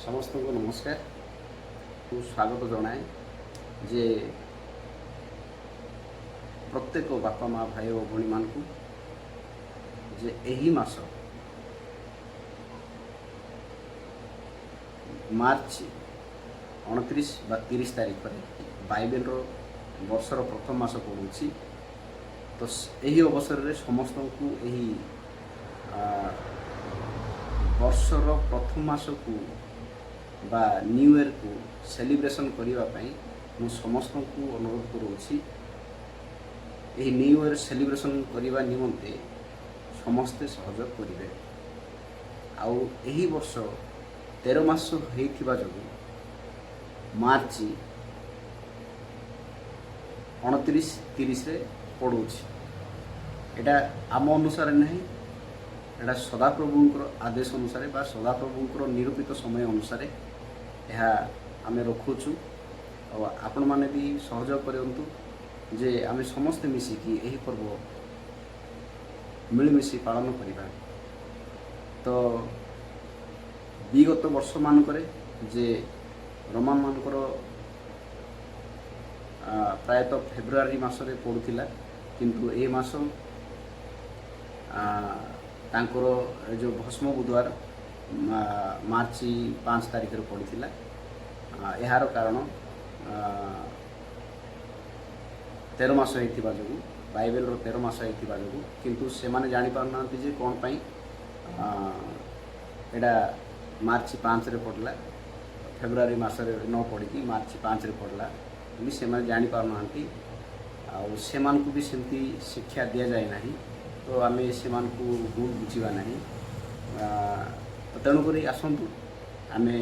ସମସ୍ତଙ୍କୁ ନମସ୍କାର। ମୁଁ ସ୍ୱାଗତ ଜଣାଏ ଯେ ପ୍ରତ୍ୟେକ ବାପା ମା, ଭାଇ ଓ ଭଉଣୀମାନଙ୍କୁ ଯେ ଏହି ମାସ ମାର୍ଚ୍ଚ 29 ବା 30 ତାରିଖରେ ବାଇବେଲର ବର୍ଷର ପ୍ରଥମ ମାସ ପଡ଼ୁଛି। ତ ଏହି ଅବସରରେ ସମସ୍ତଙ୍କୁ ଏହି ବର୍ଷର ପ୍ରଥମ ମାସକୁ ବା ନ୍ୟୁ ଇୟର୍କୁ ସେଲିବ୍ରେସନ୍ କରିବା ପାଇଁ ମୁଁ ସମସ୍ତଙ୍କୁ ଅନୁରୋଧ କରୁଅଛି। ଏହି ନ୍ୟୁ ଇୟର୍ ସେଲିବ୍ରେସନ୍ କରିବା ନିମନ୍ତେ ସମସ୍ତେ ସହଯୋଗ କରିବେ। ଆଉ ଏହି ବର୍ଷ 13 ମାସ ହେଇଥିବା ଯୋଗୁଁ ମାର୍ଚ୍ଚ 29 30ରେ ପଡ଼ୁଛି। ଏଇଟା ଆମ ଅନୁସାରେ ନାହିଁ, ଏଇଟା ସଦାପ୍ରଭୁଙ୍କର ଆଦେଶ ଅନୁସାରେ ବା ସଦାପ୍ରଭୁଙ୍କର ନିରୂପିତ ସମୟ ଅନୁସାରେ ଏହା ଆମେ ରଖୁଛୁ। ଆଉ ଆପଣମାନେ ବି ସହଯୋଗ କରନ୍ତୁ ଯେ ଆମେ ସମସ୍ତେ ମିଶିକି ଏହି ପର୍ବ ମିଳିମିଶି ପାଳନ କରିବା। ତ ବିଗତ ବର୍ଷମାନଙ୍କରେ ଯେ ରୋମାନମାନଙ୍କର ପ୍ରାୟତଃ ଫେବୃଆରୀ ମାସରେ ପଡ଼ୁଥିଲା, କିନ୍ତୁ ଏହି ମାସ ତାଙ୍କର ଏ ଯେଉଁ ଭସ୍ମ ବୁଧବାର ମାର୍ଚ୍ଚ 5 ତାରିଖରେ ପଡ଼ିଥିଲା। ଏହାର କାରଣ 13 ମାସ ହେଇଥିବା ଯୋଗୁଁ, ବାଇବେଲର 13 ମାସ ହେଇଥିବା ଯୋଗୁଁ। କିନ୍ତୁ ସେମାନେ ଜାଣିପାରୁନାହାନ୍ତି ଯେ କ'ଣ ପାଇଁ ଏଇଟା ମାର୍ଚ୍ଚ 5ରେ ପଡ଼ିଲା, ଫେବୃଆରୀ ମାସରେ ନ ପଡ଼ିକି ମାର୍ଚ୍ଚ 5ରେ ପଡ଼ିଲା ବୋଲି ସେମାନେ ଜାଣିପାରୁନାହାନ୍ତି। ଆଉ ସେମାନଙ୍କୁ ବି ସେମିତି ଶିକ୍ଷା ଦିଆଯାଏ ନାହିଁ, ତ ଆମେ ସେମାନଙ୍କୁ ଭୁଲ ବୁଝିବା ନାହିଁ। ତ ତେଣୁକରି ଆସନ୍ତୁ, ଆମେ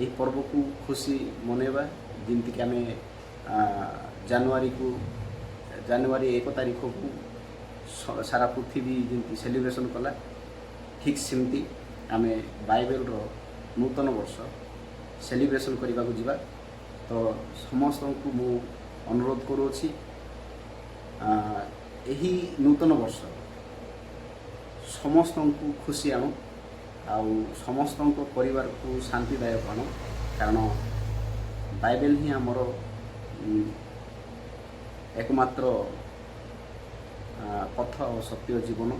ଏହି ପର୍ବକୁ ଖୁସି ମନେଇବା। ଯେମିତିକି ଆମେ ଜାନୁଆରୀକୁ, ଜାନୁଆରୀ 1 ତାରିଖକୁ ସାରା ପୃଥିବୀ ଯେମିତି ସେଲିବ୍ରେସନ୍ କଲା, ଠିକ୍ ସେମିତି ଆମେ ବାଇବେଲର ନୂତନ ବର୍ଷ ସେଲିବ୍ରେସନ୍ କରିବାକୁ ଯିବା। ତ ସମସ୍ତଙ୍କୁ ମୁଁ ଅନୁରୋଧ କରୁଅଛି, ଏହି ନୂତନ ବର୍ଷ ସମସ୍ତଙ୍କୁ ଖୁସି ଆଣୁ ଆଉ ସମସ୍ତଙ୍କ ପରିବାରକୁ ଶାନ୍ତିଦାୟକ ଆଣୁ। କାରଣ ବାଇବେଲ ହିଁ ଆମର ଏକମାତ୍ର ପଥ ଆଉ ସତ୍ୟ ଜୀବନ।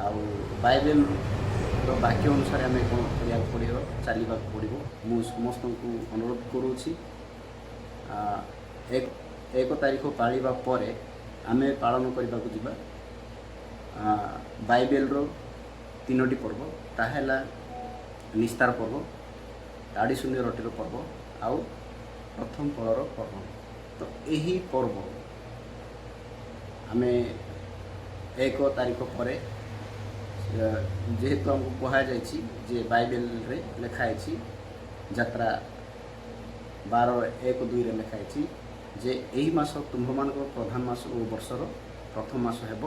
ଆଉ ବାଇବେଲର ବାକ୍ୟ ଅନୁସାରେ ଆମେ କ'ଣ କରିବାକୁ ପଡ଼ିବ, ଚାଲିବାକୁ ପଡ଼ିବ। ମୁଁ ସମସ୍ତଙ୍କୁ ଅନୁରୋଧ କରୁଅଛି, 1 ତାରିଖ ପାଳିବା ପରେ ଆମେ ପାଳନ କରିବାକୁ ଯିବା ବାଇବେଲର ତିନୋଟି ପର୍ବ। ତାହା ହେଲା ନିସ୍ତାର ପର୍ବ, ତାଡ଼ି ଶୂନ୍ୟ ରୋଟିର ପର୍ବ ଆଉ ପ୍ରଥମ ଫଳର ପର୍ବ। ତ ଏହି ପର୍ବ ଆମେ 1 ତାରିଖ ପରେ, ଯେହେତୁ ଆମକୁ କୁହାଯାଇଛି ଯେ ବାଇବେଲରେ ଲେଖା ହେଇଛି, ଯାତ୍ରା 12 1 2ରେ ଲେଖା ହେଇଛି ଯେ ଏହି ମାସ ତୁମ୍ଭମାନଙ୍କର ପ୍ରଧାନ ମାସ ଓ ବର୍ଷର ପ୍ରଥମ ମାସ ହେବ।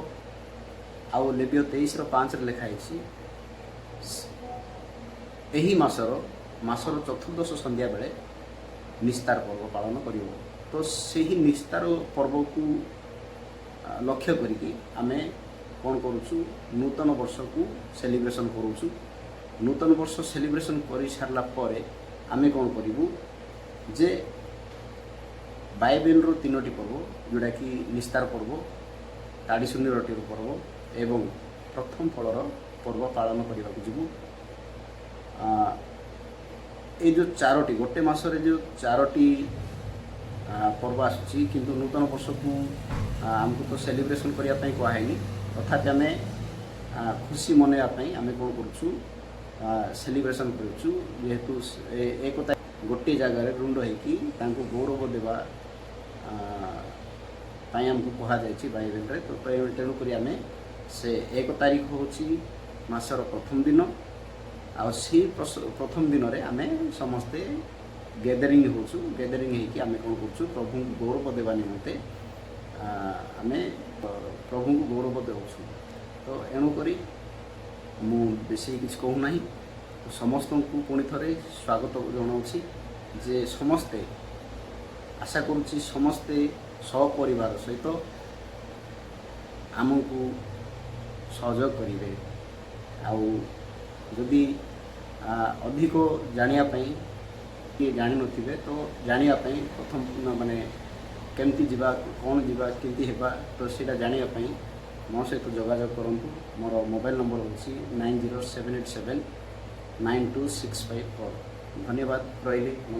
ଆଉ ଲେବୀୟ 23ର 5ରେ ଲେଖା ହେଇଛି, ଏହି ମାସର ଚତୁର୍ଦ୍ଦଶ ସନ୍ଧ୍ୟା ବେଳେ ନିସ୍ତାର ପର୍ବ ପାଳନ କରିବ। ତ ସେହି ନିସ୍ତାର ପର୍ବକୁ ଲକ୍ଷ୍ୟ କରିକି ଆମେ କ'ଣ କରୁଛୁ? ନୂତନ ବର୍ଷକୁ ସେଲିବ୍ରେସନ୍ କରୁଛୁ। ନୂତନ ବର୍ଷ ସେଲିବ୍ରେସନ୍ କରିସାରିଲା ପରେ ଆମେ କ'ଣ କରିବୁ ଯେ ବାଇବେଲର ତିନୋଟି ପର୍ବ, ଯେଉଁଟାକି ନିସ୍ତାର ପର୍ବ, ତାଡ଼ି ଶୂନ୍ୟ ରୋଟିର ପର୍ବ ଏବଂ ପ୍ରଥମ ଫଳର ପର୍ବ ପାଳନ କରିବାକୁ ଯିବୁ। ଏଇ ଯେଉଁ ଚାରୋଟି, ଗୋଟେ ମାସରେ ଯେଉଁ ଚାରୋଟି ପର୍ବ ଆସୁଛି, କିନ୍ତୁ ନୂତନ ବର୍ଷକୁ ଆମକୁ ତ ସେଲିବ୍ରେସନ୍ କରିବା ପାଇଁ କୁହାହେଇନି। ତଥାପି ଆମେ ଖୁସି ମନେଇବା ପାଇଁ ଆମେ କ'ଣ କରୁଛୁ? ସେଲିବ୍ରେସନ୍ କରୁଛୁ। ଯେହେତୁ ଏକତା ଗୋଟିଏ ଜାଗାରେ ରୁଣ୍ଡ ହେଇକି ତାଙ୍କୁ ଗୌରବ ଦେବା ପାଇଁ ଆମକୁ କୁହାଯାଇଛି ବାଇବେଲରେ। ତ ତେଣୁକରି ଆମେ ସେ 1 ତାରିଖ ହେଉଛି ମାସର ପ୍ରଥମ ଦିନ। ଆଉ ସେଇ ପ୍ରଥମ ଦିନରେ ଆମେ ସମସ୍ତେ ଗ୍ୟାଦରିଂ ହେଉଛୁ। ଗ୍ୟାଦରିଂ ହେଇକି ଆମେ କ'ଣ କରୁଛୁ? ପ୍ରଭୁଙ୍କୁ ଗୌରବ ଦେବା ନିମନ୍ତେ ଆମେ ପ୍ରଭୁଙ୍କୁ ଗୌରବ ଦେଉଛୁ। ତ ଏଣୁକରି ମୁଁ ବେଶୀ କିଛି କହୁନାହିଁ। ତ ସମସ୍ତଙ୍କୁ ପୁଣି ଥରେ ସ୍ୱାଗତ ଜଣାଉଛି ଯେ ସମସ୍ତେ, ଆଶା କରୁଛି ସମସ୍ତେ ସପରିବାର ସହିତ ଆମକୁ ସହଯୋଗ କରିବେ। ଆଉ ଯଦି ଅଧିକ ଜାଣିବା ପାଇଁ, କିଏ ଜାଣିନଥିବେ ତ ଜାଣିବା ପାଇଁ, ପ୍ରଥମ ମାନେ କେମିତି ଯିବା, କ'ଣ ଯିବା, କେମିତି ହେବା, ତ ସେଇଟା ଜାଣିବା ପାଇଁ ମୋ ସହିତ ଯୋଗାଯୋଗ କରନ୍ତୁ। ମୋର ମୋବାଇଲ୍ ନମ୍ବର ହେଉଛି 9078792654। ଧନ୍ୟବାଦ, ରହିଲି, ନମସ୍କାର।